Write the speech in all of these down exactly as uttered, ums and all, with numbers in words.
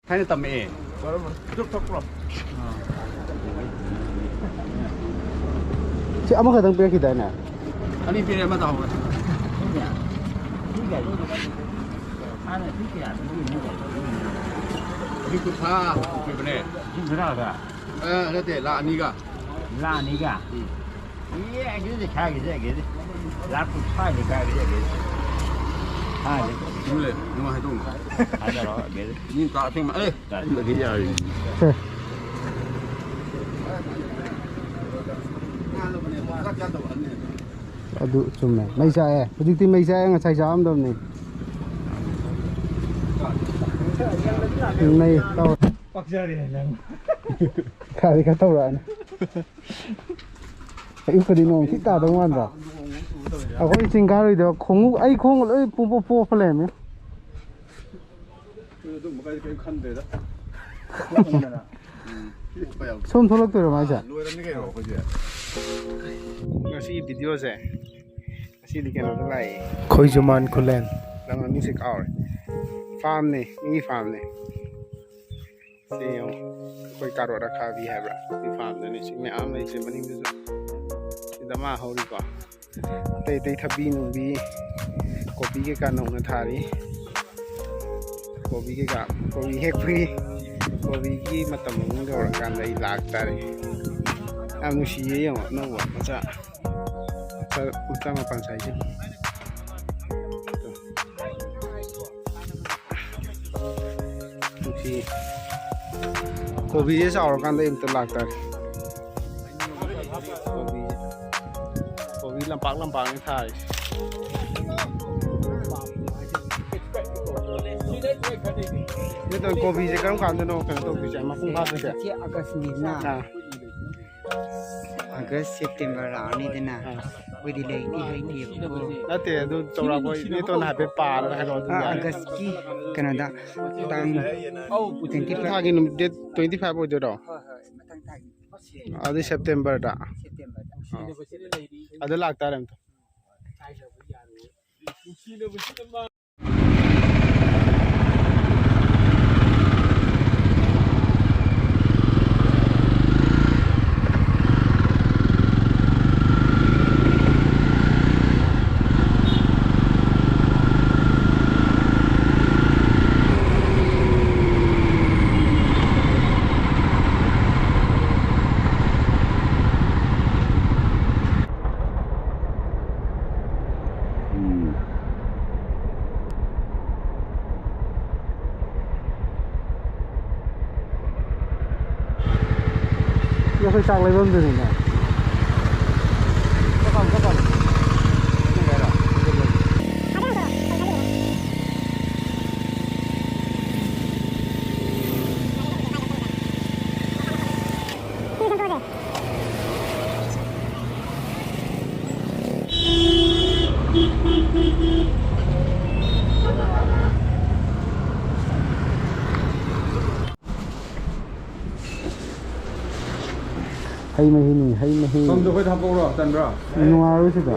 ꯍꯥꯏꯅ ꯇꯝꯃꯛꯑꯦ꯫ ꯆꯨꯞ ꯊꯛꯄ꯭ꯔꯣ? ꯁꯤ ꯑꯃꯈꯛꯇꯪ ꯄꯤꯔꯛꯈꯤꯗꯥꯏꯅꯦ? ꯑꯅꯤ ꯄꯤꯔꯦ, ꯑꯃ ꯇꯥꯍꯧꯔꯦ꯫ ꯁꯤ ꯀꯨꯟꯊ꯭ꯔꯥ ꯄꯤꯕꯅꯦ꯫ ꯂꯤꯁꯤꯡ ꯇꯔꯥꯒ? ꯑ, ꯅꯠꯇꯦ, ꯂꯥꯛ ꯑꯅꯤꯒ꯫ ꯂꯥꯛ ꯑꯅꯤꯒ? ꯎꯝ꯫ ꯑꯦ, ꯑꯒꯦꯗꯤ ꯈꯥꯏꯒꯦꯗꯤ, ꯑꯒꯦꯗꯤ꯫ ꯂꯥꯛ ꯀꯨꯟꯊ꯭ꯔꯥꯗꯤ ꯈꯥꯏꯒꯦꯗꯤ, ꯑꯒꯦꯗꯤ꯫ ꯈꯥꯏꯒꯦ꯫ ꯁꯤꯃ ꯂꯩ, ꯅꯨꯡꯉꯥꯏ ꯍꯥꯏꯗꯣꯛꯎ꯫ ꯊꯥꯖꯔꯣ, ꯑꯒꯦꯗꯤ꯫ ꯃꯤ ꯀꯥ ꯑꯁꯦꯡꯕ, ꯑꯦ꯫ ꯆꯥꯁꯤꯜꯂꯒꯦ ꯌꯥꯔꯦ꯫ ꯁꯦ꯫ ꯑꯗꯨ ꯆꯨꯝꯃꯦ꯫ ꯃꯩ ꯆꯥꯛꯑꯦ꯫ ꯍꯧꯖꯤꯛꯇꯤ ꯃꯩ ꯆꯥꯛꯑꯦ, ꯉꯁꯥꯏ ꯆꯥꯛꯑꯝꯗꯕꯅꯤ꯫ ꯃꯩ ꯇꯧ-, ꯄꯛꯆꯔꯦ ꯅꯪ꯫ ꯈꯔꯗꯤ ꯈꯔ ꯇꯧꯔꯛꯑꯅꯤ꯫ ꯑꯌꯨꯛꯀꯗꯤ ꯅꯣꯡ ꯊꯤ ꯇꯥꯗꯧ ꯃꯥꯟꯗ꯭ꯔꯣ? ꯑꯩꯈꯣꯏ ꯆꯤꯡ ꯀꯥꯔꯨꯏꯗꯣ ꯈꯣꯡꯎꯞ, ꯑꯩ ꯈꯣꯡ ꯂꯣꯏ ꯄꯣꯞ ꯄꯣꯞ ꯄꯣꯞꯄ ꯂꯩꯔꯝꯃꯦ꯫ ꯑꯗꯨꯒꯨꯝꯕ ꯀꯥꯏꯗꯤ ꯀꯔꯤꯝ ꯈꯟꯗ꯭ꯔꯦꯗ꯫ ꯁꯣꯝ ꯊꯣꯛꯂꯛꯇꯣꯏꯔꯣ ꯃꯥꯏꯁꯦ? ꯂꯣꯏꯔꯝꯅꯤ ꯀꯩꯅꯣ ꯑꯩꯈꯣꯏꯁꯦ꯫ ꯉꯁꯤꯒꯤ ꯚꯤꯗꯤꯑꯣꯁꯦ, ꯉꯁꯤꯗꯤ ꯀꯩꯅꯣꯗ ꯂꯥꯛꯑꯦ꯫ ꯈꯣꯏꯖꯨꯃꯥꯟ ꯈꯨꯂꯦꯟ꯫ ꯂꯝ ꯃꯃꯤꯡꯁꯦ ꯀꯥꯎꯔꯦ꯫ ꯐꯥꯝꯅꯦ, ꯃꯤꯒꯤ ꯐꯥꯝꯅꯦ꯫ ꯁꯤ ꯌꯦꯡꯉꯣ, ꯑꯩꯈꯣꯏ ꯀꯥꯔꯣꯠ ꯑꯈꯥꯕꯤ ꯍꯥꯏꯕ꯭ꯔꯥ? ꯁꯤ ꯐꯥꯝꯗꯅꯤ꯫ ꯁꯤ ꯃꯌꯥꯝ ꯂꯩꯁꯦ ꯃꯅꯤꯡꯗꯁꯨ꯫ ꯁꯤꯗ ꯃꯥ ꯍꯧꯔꯤꯀꯣ꯫ ꯑꯇꯩ ꯑꯇꯩ ꯊꯕꯤ ꯅꯨꯡꯕꯤ, ꯀꯣꯕꯤ ꯀꯩꯀꯥ ꯅꯧꯅ ꯊꯥꯔꯤ꯫ ꯀꯣꯕꯤ ꯀꯩꯀꯥ, ꯀꯣꯕꯤ ꯍꯦꯛꯄꯒꯤ, ꯀꯣꯕꯤꯒꯤ ꯃꯇꯝ ꯑꯃꯨꯛ ꯌꯧꯔꯀꯥꯟꯗ ꯑꯩ ꯂꯥꯛꯇꯥꯔꯦ꯫ ꯌꯥꯝ ꯅꯨꯡꯁꯤꯌꯦ, ꯌꯦꯡꯉꯣ, ꯑꯅꯧꯕ ꯃꯆꯥ, ꯃꯆꯥ, ꯃꯆꯥ ꯃꯄꯥꯟ ꯁꯥꯏꯁꯦ꯫ ꯅꯨꯡꯁꯤ꯫ ꯀꯣꯕꯤꯁꯦ ꯆꯥꯎꯔꯀꯥꯟꯗ ꯑꯩ ꯑꯝꯇ ꯂꯥꯛꯇꯥꯔꯦ꯫ ꯀꯣꯕꯤꯁꯦ꯫ ꯀꯣꯕꯤ ꯂꯝꯄꯥꯛ ꯂꯝꯄꯥꯛꯅꯤ ꯊꯥꯔꯤꯁꯦ꯫ ꯅꯠꯇ꯭ꯔ ꯀꯣꯕꯤꯁꯦ ꯀꯔꯝ ꯀꯥꯟꯗꯅꯣ ꯀꯩꯅꯣ ꯇꯧꯗꯣꯏꯁꯦ, ꯃꯄꯨꯡ ꯐꯥꯗꯣꯏꯁꯦ? ꯍꯧꯖꯤꯛꯁꯦ ꯑꯥꯒꯁꯅꯤꯗꯅ꯫ ꯑꯥ꯫ ꯑꯥꯒꯁ, ꯁꯦꯞꯇꯦꯝꯕꯔ ꯂꯥꯛꯑꯅꯤꯗꯅ꯫ ꯑꯥ꯫ ꯑꯩꯈꯣꯏꯗꯤ ꯂꯩꯇꯦ, ꯍꯩꯇꯦꯕꯀꯣ꯫ ꯅꯠꯇꯦ, ꯑꯗꯨ ꯆꯥꯎꯔꯥꯛꯄ ꯅꯦꯇꯣꯟꯅ ꯍꯥꯏꯐꯦꯠ ꯄꯥꯔꯒ ꯍꯥꯏꯔꯛꯑꯣ, ꯑꯗꯨ ꯑꯥ, ꯌꯥꯔꯦ꯫ ꯑꯥꯒꯁꯀꯤ ꯀꯩꯅꯣꯗ, ꯇꯥꯡ twenty five꯫ ꯊꯥꯒꯤ ꯅꯨꯃꯤꯠ date twenty five ꯑꯣꯏꯗꯣꯏꯔꯣ? ꯍꯣꯏ, ꯍꯣꯏ, ꯃꯊꯪ ꯊꯥꯒꯤ꯫ ꯑꯗꯨꯗꯤ ꯁꯦꯞꯇꯦꯝꯕꯔꯗ꯫ ꯁꯦꯞꯇꯦꯝꯕꯔꯗ꯫ ꯑꯥ꯫ ꯑꯗꯨ ꯂꯥꯛꯇꯥꯔꯦ ꯑꯝꯇ꯫ ꯑꯩꯈꯣꯏ ꯆꯥꯛ ꯂꯩꯐꯝꯗꯨꯅꯤꯅꯦ꯫ ꯍꯩ ꯃꯍꯤꯅꯤ, ꯍꯩ ꯃꯍꯤ꯫ ꯁꯣꯝꯗ ꯑꯩꯈꯣꯏꯗ ꯍꯥꯞꯄꯛꯎꯔꯣ, ꯇꯟꯕ꯭ꯔꯣ? ꯅꯨꯡꯉꯥꯏꯔꯣꯏ ꯁꯤꯗ꯫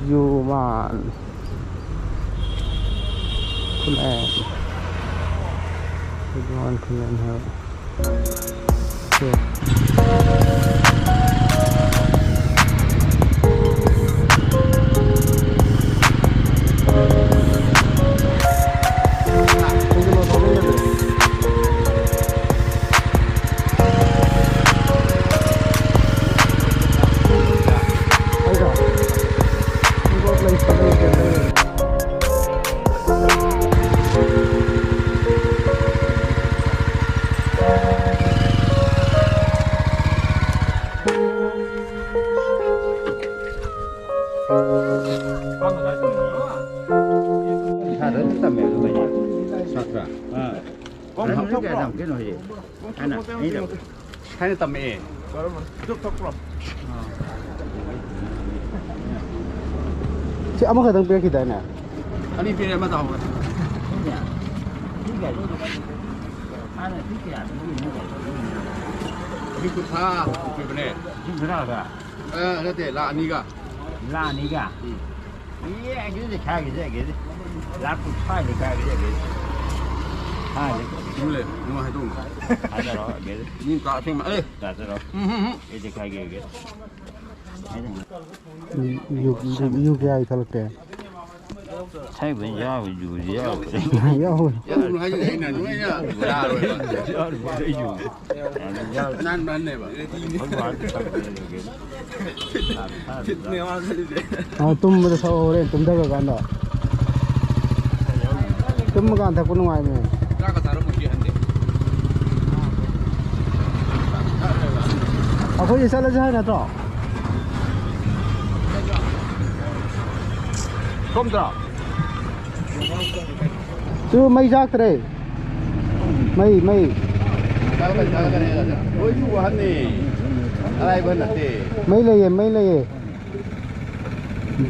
ꯌꯨ ꯃꯥꯟ ꯈꯨꯂꯦꯟ꯫ ꯌꯨ ꯃꯥꯟ ꯈꯨꯂꯦꯟ ꯍꯥꯏꯕ꯫ ꯏꯁꯥꯗ ꯑꯗꯨꯝ ꯇꯝꯃꯦ ꯑꯗꯨꯃꯥꯏꯅ꯫ ꯁꯥꯇ꯭ꯔ꯫ ꯑꯥ꯫ ꯀꯩꯅꯣ ꯍꯧꯖꯤꯛ꯫ ꯊꯥꯏꯅ ꯑꯩꯅ ꯊꯥꯏꯅ ꯇꯝꯃꯛꯑꯦ꯫ ꯁꯤ ꯑꯃꯈꯛꯇꯪ ꯄꯤꯔꯛꯈꯤꯗꯥꯏꯅꯦ? ꯑꯅꯤ ꯄꯤꯔꯦ, ꯑꯃ ꯇꯥꯍꯧꯔꯦ꯫ ꯍꯥꯟꯅ ꯁꯤ ꯀꯌꯥꯗ ꯌꯣꯟꯅꯕ? ꯂꯤꯁꯤꯡ ꯀꯨꯟꯊ꯭ꯔꯥ ꯄꯤꯕꯅꯦ꯫ ꯂꯤꯁꯤꯡ ꯀꯨꯟꯊ꯭ꯔꯥꯒ? ꯑ, ꯅꯠꯇꯦ, ꯂꯥꯈ ꯑꯅꯤꯒ꯫ ꯂꯥꯈ ꯑꯅꯤꯒ? ꯎꯝ꯫ ꯑꯦ, ꯑꯗꯨꯗꯤ ꯈꯥꯏꯒꯤꯁꯦ, ꯑꯗꯨꯗꯤ꯫ ꯂꯥꯈ ꯀꯨꯟꯊ꯭ꯔꯥꯗꯤ ꯈꯥꯏꯒꯤꯁꯦ, ꯑꯗꯨꯗꯤ꯫ ꯈꯥꯏꯒꯦ꯫ ꯁꯤꯃ ꯂꯩ, ꯅꯨꯡꯉꯥꯏ ꯍꯥꯏꯗꯣꯛꯎꯅꯨ꯫ ꯊꯥꯖꯔꯣ, ꯑꯗꯨꯗꯤ꯫ ꯃꯤ ꯀꯥ ꯑꯁꯦꯡꯕ, ꯑꯦ꯫ ꯊꯥꯖꯔꯣ꯫ ꯎꯝ, ꯎꯝ, ꯎꯝ꯫ ꯑꯩꯗꯤ ꯈꯥꯏꯒꯦ, ꯑꯗꯨꯗꯤ꯫ ꯌꯨ, ꯌꯨ, ꯌꯨ ꯀꯌꯥꯒꯤ ꯊꯛꯂꯛꯀꯦ? ꯊꯛꯄ ꯌꯥꯎꯏ, ꯌꯨꯗꯤ ꯌꯥꯎꯏ꯫ ꯌꯥꯎꯏ꯫ ꯌꯥꯎꯒꯅꯨ ꯍꯥꯏꯁꯤꯗꯤ ꯑꯩꯅ ꯅꯣꯏꯅ ꯌꯥꯔꯣꯏꯕ꯫ ꯌꯥꯎꯔꯤꯕꯣ ꯑꯩ ꯌꯨ? ꯌꯥꯎꯔꯤ꯫ ꯅꯥꯟ ꯅꯥꯟꯅꯦꯕ꯫ ꯑꯩꯈꯣꯏ ꯕꯥꯗꯤ ꯊꯛꯇꯦ꯫ ꯐꯤꯠꯅꯦ ꯃꯥ ꯈꯜꯂꯤꯁꯦ꯫ ꯑꯥ, ꯇꯨꯝꯕꯗ ꯊꯛꯑꯣ, ꯍꯣꯔꯦꯟ ꯇꯨꯝꯊꯈ꯭ꯔꯀꯥꯟꯗ꯫ ꯇꯨꯝꯃꯀꯥꯟꯗ ꯊꯛꯄ ꯅꯨꯡꯉꯥꯏꯕꯅꯦ꯫ ꯆꯥꯛꯀ ꯆꯥꯔꯝꯃꯣꯏ ꯁꯤ ꯑꯍꯟꯗꯤ꯫ ꯑꯩꯈꯣꯏꯁꯦ ꯆꯠꯂꯁꯦ ꯍꯥꯏ ꯅꯠꯇ꯭ꯔꯣ? ꯁꯣꯝꯗ꯭ꯔꯣ? ꯁꯨ ꯃꯩ ꯆꯥꯛꯇ꯭ꯔꯦ꯫ ꯃꯩ, ꯃꯩ꯫ ꯆꯥꯛꯀꯅꯤ, ꯆꯥꯛꯀꯅꯤ꯫ ꯂꯣꯏꯁꯨ ꯋꯥꯍꯟꯅꯤ꯫ ꯑꯔꯥꯏꯕ ꯅꯠꯇꯦ꯫ ꯃꯩ ꯂꯩꯌꯦ, ꯃꯩ ꯂꯩꯌꯦ꯫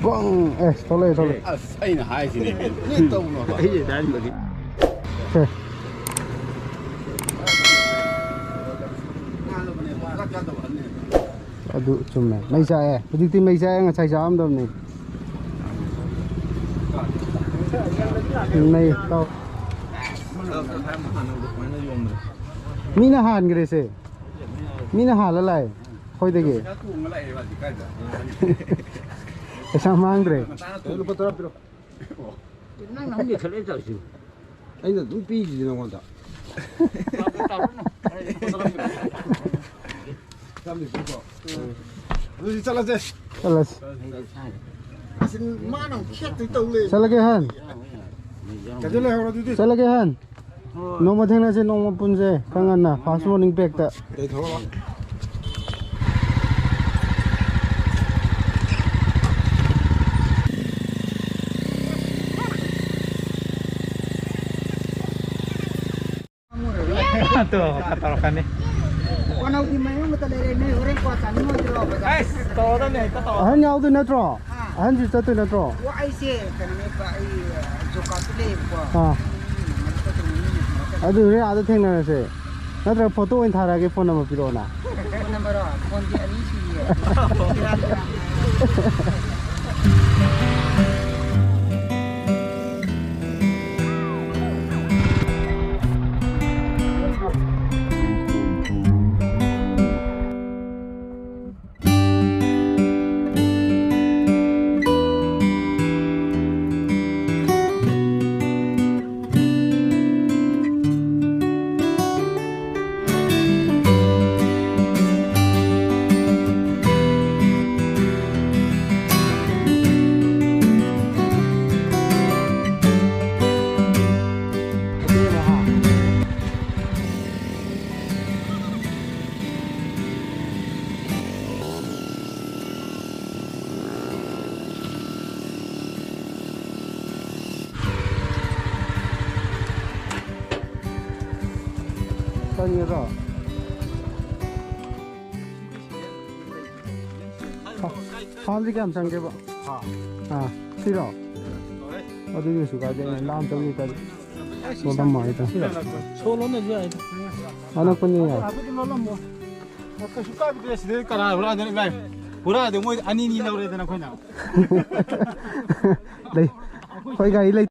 ꯕꯪ! ꯑꯦ, ꯊꯣꯛꯂꯛꯑꯦ, ꯊꯣꯛꯂꯛꯑꯦ꯫ ꯑꯁ, ꯑꯩꯅ ꯍꯥꯏꯁꯤꯅꯤ, ꯅꯦꯠ ꯇꯧꯅꯣ꯫ ꯑꯩꯁꯦ ꯗꯥꯏꯔꯦꯛ ꯁꯦ꯫ ꯑꯗꯨ ꯆꯨꯝꯃꯦ꯫ ꯃꯩ ꯆꯥꯛꯑꯦ꯫ ꯍꯧꯖꯤꯛꯇꯤ ꯃꯩ ꯆꯥꯛꯑꯦ, ꯉꯁꯥꯏ ꯆꯥꯛꯑꯝꯗꯕꯅꯤ꯫ ꯃꯩ ꯇꯧ-, ꯃꯤꯅ ꯍꯥꯟꯈ꯭ꯔꯦꯁꯦ꯫ ꯃꯤꯅ ꯍꯥꯜꯂ ꯂꯥꯛꯑꯦ ꯑꯩꯈꯣꯏꯗꯒꯤ꯫ ꯄꯩꯁꯥ ꯃꯥꯡꯈ꯭ꯔꯦ꯫ ꯂꯨꯄꯥ ꯇꯔꯥ ꯄꯤꯔꯣ꯫ ꯅꯪꯅ ꯑꯃꯨꯛ ꯂꯩꯈꯠꯂꯛꯑꯦ ꯇꯧꯔꯤꯁꯤꯕꯨ꯫ ꯑꯩꯅ ꯑꯗꯨꯝ ꯄꯤꯁꯤꯗꯤ ꯅꯉꯣꯟꯗ꯫ ꯑꯗꯨꯗꯤ ꯆꯠꯂꯁꯦ꯫ ꯆꯠꯂꯁꯤ꯫ ꯑꯁ, ꯃꯥꯅ ꯑꯃꯨꯛ ꯈꯦꯠꯇꯣꯏ ꯇꯧ ꯂꯩ꯫ ꯆꯠꯂꯒꯦ ꯍꯟ꯫ ꯀꯩꯗꯧ ꯂꯩꯍꯧꯔꯣ ꯑꯗꯨꯗꯤ? ꯆꯠꯂꯒꯦ ꯍꯟ꯫ ꯅꯣꯡꯃ ꯊꯦꯡꯅꯁꯦ, ꯅꯣꯡꯃ ꯄꯨꯟꯁꯦ꯫ ꯈꯔ ꯉꯟꯅ, first morning packꯇ꯫ ꯂꯩꯊꯣꯛꯑꯣ꯫ ꯇꯣ, ꯈꯔ ꯇꯧꯔꯛꯀꯅꯤ꯫ ꯋꯥꯅꯧꯒꯤ ꯃꯌꯨꯝ ꯑꯃꯇ ꯂꯩꯔꯦ, ꯅꯣꯏ ꯍꯣꯔꯦꯟ ꯀ꯭ꯋꯥ ꯆꯥꯅꯤꯡꯉꯣꯏꯗ꯭ꯔꯣ? ꯑꯁ, ꯇꯧꯔꯗꯝꯅꯤ, ꯍꯦꯛꯇ ꯇꯧꯔꯗꯝꯅꯤ꯫ ꯑꯍꯟ ꯌꯥꯎꯗꯣꯏ ꯅꯠꯇ꯭ꯔꯣ? ꯑꯥ꯫ ꯑꯍꯟꯁꯨ ꯆꯠꯇꯣꯏ ꯅꯠꯇ꯭ꯔꯣ? ꯑꯣ, ꯑꯩꯁꯦ ꯀꯩꯅꯣꯅꯦꯕ, ꯑꯩ ꯖꯣꯕ ꯀꯥꯔꯗꯇ ꯂꯩꯌꯦꯕꯀꯣ꯫ ꯑꯥ꯫ ꯎꯝ, ꯑꯗꯨ ꯆꯠꯇꯣꯏꯅꯦ꯫ ꯑꯗꯨ ꯍꯣꯔꯦꯟ ꯑꯥꯗ ꯊꯦꯡꯅꯔꯁꯦ꯫ ꯅꯠꯇ꯭ꯔꯒ ꯐꯣꯇꯣ ꯑꯣꯏꯅ ꯊꯥꯔꯛꯑꯒꯦ, ꯐꯣꯟ ꯅꯝꯕꯔ ꯄꯤꯔꯛꯑꯣꯅ꯫ ꯐꯣꯟ ꯅꯝꯕꯔꯔꯣ? ꯐꯣꯟꯗꯤ ꯑꯅꯤ ꯁꯨꯏꯌꯦ꯫ ꯆꯪꯉꯦꯗꯣ꯫ ꯐꯥ-, ꯐꯥꯝꯁꯤ ꯀꯌꯥꯝ ꯆꯪꯒꯦꯕ? ꯑꯥ, ꯁꯤꯔꯣ? ꯑꯗꯨꯗꯤ ꯀꯩꯁꯨ ꯀꯥꯏꯗꯦ, ꯂꯥꯝ ꯆꯪꯉꯤ ꯀꯥꯏꯗꯦ꯫ ꯂꯣꯜꯂꯝꯃꯣ ꯍꯥꯏꯗ꯫ ꯁꯣ ꯂꯣꯟꯅꯁꯨ ꯌꯥꯏꯗ꯫ ꯑꯅꯛꯄꯅꯤ ꯌꯥꯏ꯫ ꯍꯥꯏꯐꯦꯠꯇꯤ ꯂꯣꯜꯂꯝꯃꯣ꯫ ꯑꯁ, ꯀꯩꯁꯨ ꯀꯥꯏꯕꯗꯦ, ꯁꯤꯗꯩ ꯀꯅꯥ ꯍꯨꯔꯥꯟꯗꯣꯏꯅꯣ, ꯏꯕꯥꯏ? ꯍꯨꯔꯥꯟꯗꯤ ꯃꯣꯏ ꯑꯅꯤ ꯑꯅꯤ ꯂꯧꯔꯦꯗꯅ ꯑꯩꯈꯣꯏꯅ꯫ ꯂꯩ꯫ ꯑꯩꯈꯣꯏ ꯒꯥꯔꯤ ꯂꯩ꯫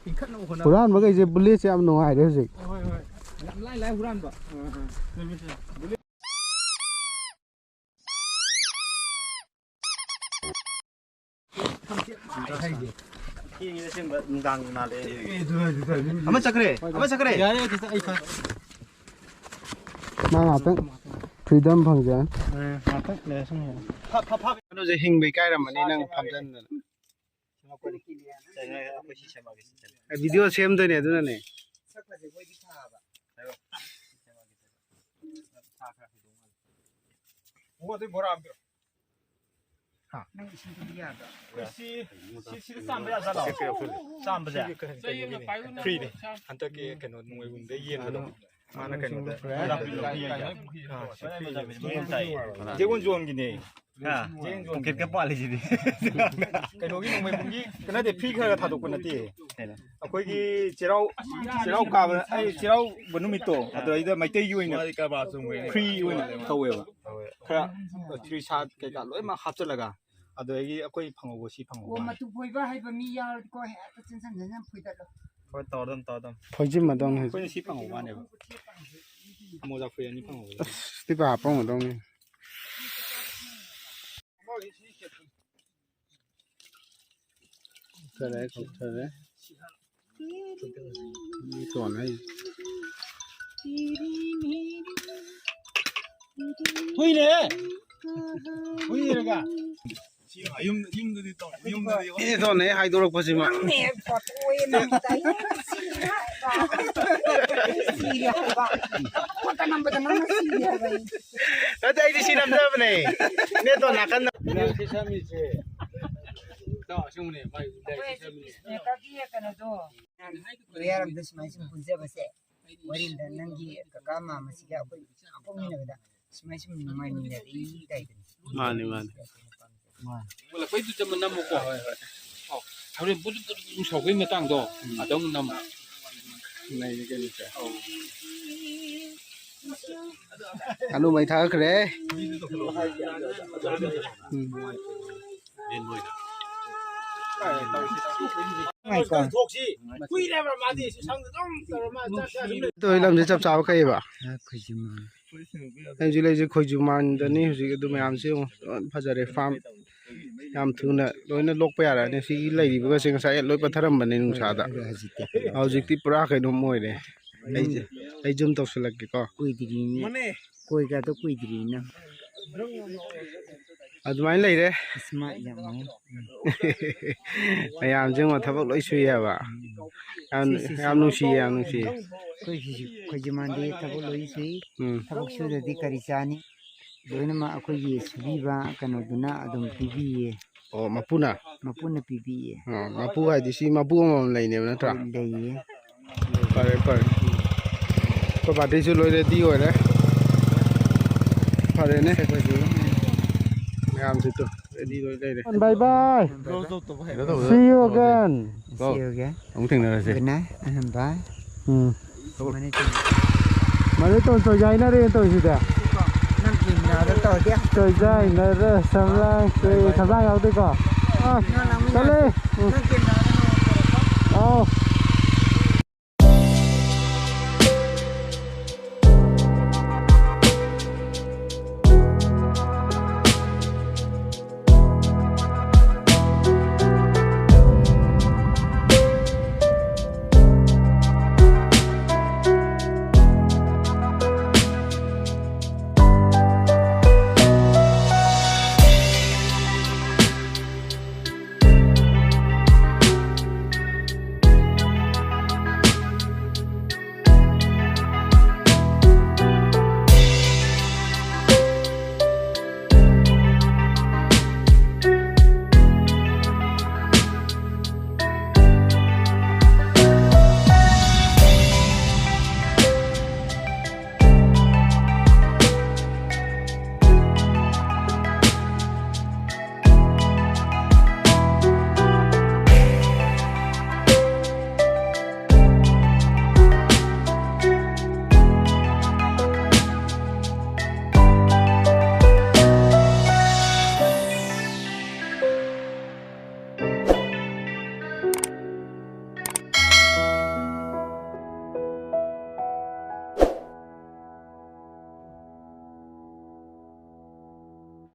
ꯏꯟꯈꯠꯅꯕ ꯍꯣꯠꯅꯕ꯫ ꯍꯨꯔꯥꯟꯕꯈꯩꯁꯦ ꯕꯨꯂꯦꯠꯁꯦ ꯌꯥꯝ ꯅꯨꯡꯉꯥꯏꯔꯦ ꯍꯧꯖꯤꯛ꯫ ꯍꯣꯏ, ꯍꯣꯏ꯫ ꯌꯥꯝ ꯂꯥꯏ ꯂꯥꯏ ꯍꯨꯔꯥꯟꯕ꯫ ꯎꯝ, ꯎꯝ꯫ ꯊꯦꯡꯉꯦ ꯑꯁꯦꯡꯕ, ꯅꯨꯡꯗꯥꯡ ꯃꯥꯜꯂꯦ꯫ ꯑꯃ ꯆꯠꯈ꯭ꯔꯦ, ꯑꯃ ꯆꯠꯈ꯭ꯔꯦ꯫ ꯌꯥꯔꯦ, ꯑꯩ ꯈꯤꯇꯪ, ꯑꯩ ꯈꯪ-, ꯃꯥ ꯉꯥꯛꯇꯪ ꯐ꯭ꯔꯤꯗꯝ ꯐꯪꯖꯔꯅꯤ꯫ ꯑꯦ, ꯉꯥꯛꯇꯪ ꯂꯩꯔꯁꯅꯨ꯫ ꯐ-, ꯐ-, ꯐ-, ꯀꯩꯅꯣꯁꯦ ꯍꯤꯡꯕ ꯏꯀꯥꯏꯔꯝꯃꯅꯤ ꯅꯪ ꯐꯝꯖꯟꯗꯅ꯫ ꯑꯩꯈꯣꯏ ꯁꯤ ꯁꯦꯝꯃꯛꯑꯒꯦ, ꯁꯤ ꯁꯦꯝꯃꯛꯑꯒꯦ꯫ ꯚꯤꯗꯤꯑꯣ ꯁꯦꯝꯗꯣꯏꯅꯦ ꯑꯗꯨꯅꯅꯦ꯫ ꯁꯛꯄꯁꯦ ꯃꯣꯏꯗꯤ ꯊꯥꯕ꯫ ꯁꯤ ꯁꯦꯝꯃꯛꯑꯒꯦ, ꯁꯤ ꯁꯦꯝꯃꯛꯑꯒꯦ꯫ ꯁꯥ ꯈꯔ ꯍꯩꯗꯧ ꯃꯥꯜꯂꯦ꯫ ꯏꯕꯨꯡꯉꯣ, ꯑꯗꯨꯏ ꯕꯣꯔꯥ ꯑꯃ ꯄꯤꯔꯛꯑꯣ꯫ ꯍꯥ? ꯅꯪ ꯏꯁꯤꯡꯗꯨꯗꯤ ꯌꯥꯗ꯭ꯔꯣ? ꯑꯩꯈꯣꯏ ꯁꯤ, ꯁꯤ, ꯁꯤꯗ ꯆꯥꯝꯕ ꯌꯥꯖꯥꯠꯂꯣ? ꯆꯥꯝꯕꯁꯦ? ꯐ꯭ꯔꯤꯅꯦ꯫ ꯍꯟꯗꯛꯀꯤ ꯀꯩꯅꯣ ꯅꯣꯡꯃꯩꯕꯨꯡꯗ ꯌꯦꯟꯕꯗꯣ꯫ ꯃꯥꯅ ꯀꯩꯅꯣꯗ ꯑꯥ, ꯁꯤ ꯐ꯭ꯔꯤꯅꯦ꯫ ꯖꯦꯒꯣꯟ ꯖꯣꯟꯒꯤꯅꯦ꯫ ꯄꯣꯀꯦꯠꯀ ꯄꯥꯜꯂꯤꯁꯤꯗꯤ꯫ ꯀꯩꯅꯣꯒꯤ ꯅꯣꯡꯃꯩ ꯄꯨꯡꯒꯤ ꯀꯩꯅꯣꯗꯤ ꯐ꯭ꯔꯤ ꯈꯔ ꯈꯔ ꯊꯥꯗꯣꯛꯄ ꯅꯠꯇꯦ꯫ ꯑꯩꯈꯣꯏꯒꯤ ꯆꯩꯔꯥꯎ ꯆꯩꯔꯥꯎ ꯀꯥꯕ ꯑꯩ ꯆꯩꯔꯥꯎꯕ ꯅꯨꯃꯤꯠꯇꯣ ꯑꯗꯨꯗꯩꯗ ꯃꯩꯇꯩꯒꯤ ꯑꯣꯏꯅ ꯐ꯭ꯔꯤ ꯑꯣꯏꯅ ꯇꯧꯋꯦꯕ꯫ ꯈꯔ ꯇ꯭ꯔꯤ ꯁꯥꯠ ꯀꯩꯀꯥ ꯂꯣꯏꯅꯃꯛ ꯍꯥꯞꯆꯤꯜꯂꯒ ꯑꯗꯨꯗꯒꯤ ꯑꯩꯈꯣꯏ ꯐꯪꯍꯧꯕ ꯁꯤ ꯐꯪꯍꯧꯕ ꯑꯣ ꯃꯇꯨ ꯐꯣꯏꯕ ꯍꯩꯕ ꯃꯤ ꯌꯥꯎꯔꯗꯤꯀꯣ ꯍꯦꯛꯇ ꯆꯦꯟꯁꯟ ꯆꯦꯟꯁꯟ ꯐꯣꯏꯗꯠꯂꯣ꯫ ꯍꯣꯏ ꯇꯧꯔꯗꯝ ꯇꯧꯔꯗꯝ꯫ ꯐꯣꯏꯖꯤꯟꯕꯗꯧꯅꯤ ꯍꯧꯖꯤꯛ꯫ ꯑꯩꯈꯣꯏꯅ ꯁꯤ ꯐꯪꯍꯧꯕ ꯋꯥꯅꯦꯕ꯫ ꯃꯣꯖꯥ ꯐꯨꯔꯤꯠ ꯑꯅꯤ ꯐꯪꯍꯧꯕ꯫ ꯑꯁ ꯇꯤꯄꯥ ꯍꯥꯞꯄꯝꯒꯗꯧꯅꯤ꯫ ꯀꯧꯊꯔꯦ ꯀꯧꯊꯔꯦ꯫ ꯃꯤ ꯇꯣꯟ ꯍꯥꯏ꯫ ꯍꯨꯏꯅꯦ꯫ ꯍꯨꯏꯔꯒ꯫ ꯁꯤ ꯌꯨꯝ ꯌꯨꯝꯗꯗꯤ ꯇꯧ ꯌꯨꯝꯗꯗꯤ꯫ ꯑꯦ ꯇꯣꯟ ꯍꯦꯛ ꯍꯥꯏꯗꯣꯔꯛꯄꯁꯤꯃ꯫ ꯅꯪꯅꯦ ꯄꯣꯠꯇꯣ ꯑꯣꯏꯌꯦ ꯅꯪꯒꯤꯗ ꯑꯩ ꯁꯤꯔꯦ ꯍꯥꯏꯕ꯫ ꯁꯤꯔꯦ ꯍꯥꯏꯕ꯫ ꯄꯣꯠꯇ ꯅꯝꯕꯗ ꯅꯪꯅ ꯁꯤꯔꯦ ꯍꯥꯏꯕ ꯑꯩ꯫ ꯅꯠꯇꯦ ꯑꯩꯗꯤ ꯁꯤ ꯅꯝꯖꯕꯅꯦ꯫ ꯅꯦ ꯇꯣꯟ ꯅꯥꯀꯟꯗ꯫ ꯁꯤ ꯁꯝꯃꯤꯁꯦ꯫ ꯇꯥꯎ ꯑꯁꯦꯡꯕꯅꯦ ꯃꯥꯏ ꯁꯤ ꯁꯝꯃꯤꯁꯦ꯫ ꯀꯩꯅꯣꯗꯣ꯫ ꯃꯌꯥꯔꯝꯗ ꯁꯨꯃꯥꯏꯅ ꯁꯨꯝ ꯄꯨꯟꯖꯕꯁꯦ ꯋꯥꯔꯤꯗ ꯅꯪꯒꯤ ꯀꯀꯥ ꯃꯥꯝꯃꯁꯤꯒ ꯑꯩꯈꯣꯏ ꯄꯣꯛꯃꯤꯟꯅꯕꯗ ꯁꯨꯃꯥꯏ ꯁꯨꯝ ꯅꯨꯡꯉꯥꯏꯃꯤꯟꯅꯔꯤ ꯀꯥꯏꯗꯅ꯫ ꯃꯥꯅꯤ, ꯃꯥꯅꯤ꯫ ꯃꯨꯜꯂꯛꯄꯩꯗꯨ ꯆꯝꯅ ꯅꯝꯃꯨꯀꯣ꯫ ꯍꯣꯏ, ꯍꯣꯏ꯫ ꯑꯧ, ꯍꯣꯔꯦꯟ ꯕꯨꯗꯨꯛ ꯕꯨꯗꯨꯛ ꯕꯨꯗꯨꯛ ꯁꯧꯕꯩ ꯃꯇꯥꯡꯗꯣ ꯎꯝ꯫ ꯑꯗꯨꯝ ꯅꯝꯃꯨ꯫ ꯅꯩꯔꯦ ꯀꯩꯅꯣꯁꯦ꯫ ꯑꯧ꯫ ꯑꯅꯨ ꯃꯩ ꯊꯥꯒꯠꯈ꯭ꯔꯦ꯫ ꯎꯝ꯫ ꯉꯥꯏꯀꯣ꯫ ꯇꯣꯏ ꯂꯝꯁꯦ ꯆꯞ ꯆꯥꯕ ꯀꯩꯕ? ꯑ, ꯈꯣꯏꯖꯨꯃꯥꯟ꯫ ꯑꯩ ꯍꯧꯖꯤꯛ ꯂꯩꯔꯤꯁꯦ ꯈꯣꯏꯖꯨꯃꯥꯟꯗꯅꯤ꯫ ꯍꯧꯖꯤꯛ ꯑꯗꯨ ꯃꯌꯥꯝꯁꯦ ꯌꯦꯡꯉꯨ, ꯂꯣꯏ ꯐꯖꯔꯦ꯫ ꯐꯥꯝ ꯌꯥꯝ ꯊꯨꯅ ꯂꯣꯏꯅ ꯂꯣꯛꯄ ꯌꯥꯔꯛꯑꯅꯤ꯫ ꯁꯤꯒꯤ ꯂꯩꯔꯤꯕꯒꯁꯦ ꯉꯁꯥꯏ ꯂꯣꯏ ꯄꯠꯊꯔꯝꯕꯅꯦ ꯅꯨꯡꯁꯥꯗ꯫ ꯑꯗꯣ ꯍꯧꯖꯤꯛꯇꯤ ꯍꯧꯖꯤꯛꯇꯤ ꯄꯨꯔꯥ ꯀꯩꯅꯣꯝ ꯑꯣꯏꯔꯦ꯫ ꯑꯩ, ꯑꯩ ꯖꯨꯝ ꯇꯧꯁꯤꯜꯂꯛꯀꯦꯀꯣ꯫ ꯀꯨꯏꯗ꯭ꯔꯤꯅꯦ꯫ ꯀꯣꯏꯒꯗꯣ ꯀꯨꯏꯗ꯭ꯔꯤꯅ꯫ ꯑꯗꯨꯃꯥꯏꯅ ꯂꯩꯔꯦ꯫ ꯑꯁ, ꯃꯥ ꯌꯥꯝ ꯅꯨꯡꯉꯥꯏ꯫ ꯃꯌꯥꯝꯁꯦ ꯌꯦꯡꯉꯣ, ꯊꯕꯛ ꯂꯣꯏ ꯁꯨꯏ ꯍꯥꯏꯕ꯫ ꯌꯥꯝ, ꯁꯤ, ꯁꯤ, ꯌꯥꯝ ꯁꯤ꯫ ꯅꯨꯡꯁꯤꯌꯦ, ꯌꯥꯝ ꯅꯨꯡꯁꯤꯌꯦ꯫ ꯑꯩꯈꯣꯏ ꯁꯤꯁꯨ, ꯑꯩꯈꯣꯏ ꯖꯤꯃꯥꯟꯗꯤ ꯊꯕꯛ ꯂꯣꯏ ꯁꯨꯏ꯫ ꯎꯝ꯫ ꯊꯕꯛ ꯁꯨꯗ꯭ꯔꯗꯤ ꯀꯔꯤ ꯆꯥꯅꯤ? ꯂꯣꯏꯅꯃꯛ ꯑꯩꯈꯣꯏꯒꯤ ꯁꯨꯕꯤꯕ ꯀꯩꯅꯣꯗꯨꯅ ꯑꯗꯨꯝ ꯄꯤꯕꯤꯌꯦ꯫ ꯑꯣ, ꯃꯄꯨꯅ? ꯃꯄꯨꯅ ꯄꯤꯕꯤꯌꯦ꯫ ꯑꯣ, ꯃꯄꯨ ꯍꯥꯏꯗꯤ ꯁꯤ ꯃꯄꯨ ꯑꯃꯃꯝ ꯂꯩꯅꯦꯕ ꯅꯠꯇ꯭ꯔꯥ? ꯍꯣꯏ, ꯂꯩꯌꯦ꯫ ꯐꯔꯦ, ꯐꯔꯦ꯫ ꯑꯩꯈꯣꯏ ꯄꯥꯔꯇꯤꯁꯨ ꯂꯣꯏ ꯔꯦꯗꯤ ꯑꯣꯏꯔꯦ꯫ ꯐꯔꯦꯅꯦ꯫ ꯆꯠꯈ꯭ꯔꯁꯤ꯫ ꯃꯌꯥꯝꯁꯤ ꯇꯨ ꯔꯦꯗꯤ ꯂꯣꯏ ꯂꯩꯔꯦ꯫ Bye bye. See you again. See you again. ꯑꯃꯨꯛ ꯊꯦꯡꯅꯔꯁꯦ꯫ Good night. ꯑꯍꯝ, bye. ꯎꯝ꯫ Many things. ꯃꯔꯩ ꯇꯧ ꯆꯣꯏꯖꯥꯏꯅꯔꯦ ꯇꯧꯔꯤꯁꯤꯗꯤ꯫ ꯅꯪ ꯀꯦꯃꯦꯔꯥꯗ ꯇꯧꯔꯗꯤ꯫ ꯆꯣꯏꯖꯥꯏꯅꯔꯦ ꯁꯝꯂꯥꯡ ꯀꯩ ꯁꯝꯂꯥꯡ ꯌꯥꯎꯗꯦꯀꯣ꯫ ꯑꯥ, ꯆꯠꯂꯦ꯫ ꯎꯝ꯫ ꯅꯪ ꯀꯦꯃꯦꯔꯥꯗ ꯅꯣꯡꯃ ꯇꯧꯔꯛꯄ꯫ ꯑꯥꯎ꯫